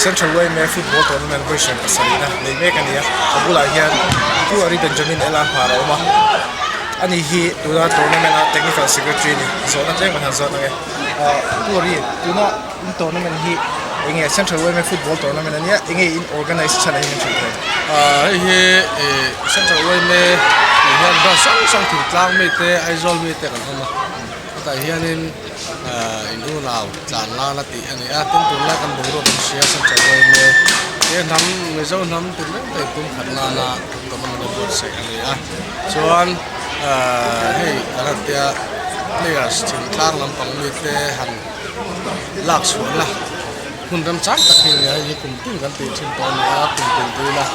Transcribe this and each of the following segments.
Central YMA Football Tournament vawi hriam pasarihna nei mek a ni a, a bulah hian Pu Ari Benjamin Ela Hmar a awm a, ani hi tuna tournament a Technical Secretary a ni, zawhna tlem kan han zawt ang e. Ahh Pu Ari, tuna in tournament hi eng nge Central YMA Football Tournament a nia, eng nge in organise chhan ah hian min hrilh thei? Ahh hei hi ih Central YMA tih hian branch hrang hrang thingtlang mite Aizawl mite kan awm a, hetah hianin ahh in unau tlan lana tih a ni a, tin tunlai kan boruak kan hria Central YMA he hnam Mizo hnam tin reng te tum khat nana tournament a buatsaih a ni a, chuan ahh hei kan han tia players thingtlang lampang mite han lak chhuahna hun remchang tak hi a ni a, hei hi kum tin kan tih thin tawh a ni a, kum tin tih ila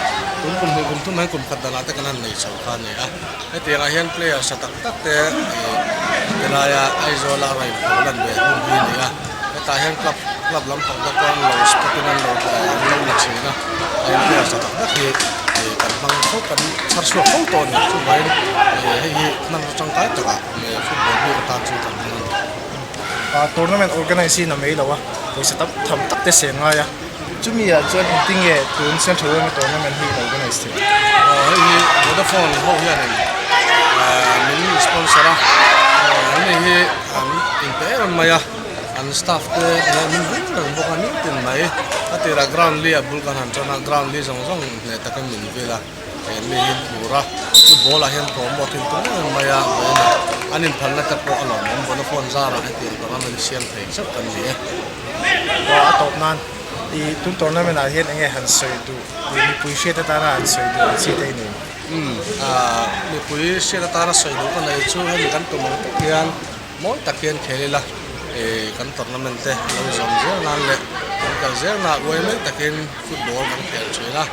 tun kum hnih kum thum hian kum khat danah te kan han nei chho kha a ni a. Hetiangah hian player sa tak tak te ih helaia Aizawla a rawn pho lan ve hun hi a ni a, hetah hian club club lampang te pawh an lo spot in an lo an lo la thin a, heng player sa tak tak hi ih kan hmang fo kan chhar chhuak fo tawh a ni chuvangin ih hei hi hman tangkai takah football bik atan chu kan hmang a ni. Ah tournament organise hi na mai lo a, pawisa tam tham tak te seng ngai a. Chumi ah chuan engtin nge tun Central Yma tournament hi in organise thei? Aw hei hi Vodafone ho hianin min sponsor a, an ni hi an inpe em em mai a, an staff te nen min veng reng bawk a nitin mai. A tirah ground li ah bul kan han tan a, ground li zawng zawng hneh takin min vil a, an ni hi phur a, football ah hian promote in tum em em mai a, an inphalna te pawh a lawmawm Vodafone zarah hetiang tournament siam thei chauh kan ni e. Aw a tawp nan i tun tournament ah hian enge han sawi duh i mipui hriat atana han sawi duh ang chi te i nei? Umm ah mipui hriat atana sawi duh ka nei chu hemi kan tum ang tak hian mawi tak hian khel ila ih kan tournament te lo zawm zel nan leh kan kal zel na uai mai takin football kan khel thin a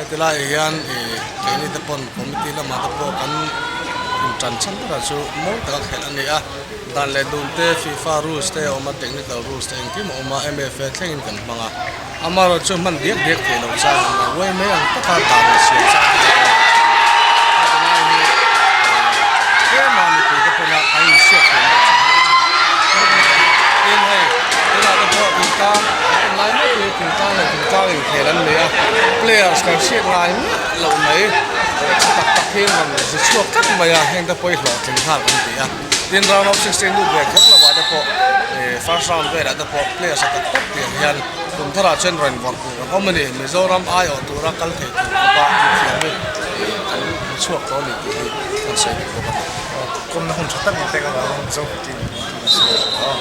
heti laiah hian ih keini te pawn committee lamah te pawh kan intan chhan berah chu mawi taka khelh a ni a. Dan leh dun te, FIFA rules te a awm a, technical rules te engkim a awm a, MFA thlengin kan hmang a. Amaherawhchu chu hman diak diak theih loh chang an la uai mai ang taka dan leh siam chang te chu a tunlai hi tlema mipui te pawna an inhriat thiam deuh chu hi a tha Tin hei tunah te pawh thingtlang an en lai mek hi thingtlang leh thingtlang inkhel an nei a, players kan hriat ngai miah loh mai tha tak tak hi an rawn zi chhuak tlat mai a, heng te pawh hi hlawhtling nghal kan ti a. Tin round of 16 lut ve kher lo ah te pawh ih first round velah te pawh players a tak tak tiang hian kum tharah chuan rawn vawrh tur an awm a ni. Mizoram aiawh tura kal thei tur khawpa mithiam hi ih kan hmu chhuak tawh a ni tih hi kan sawi duh bawk a ni. Kawmna hun tha tak in pek avangin Mizo tin an ti a.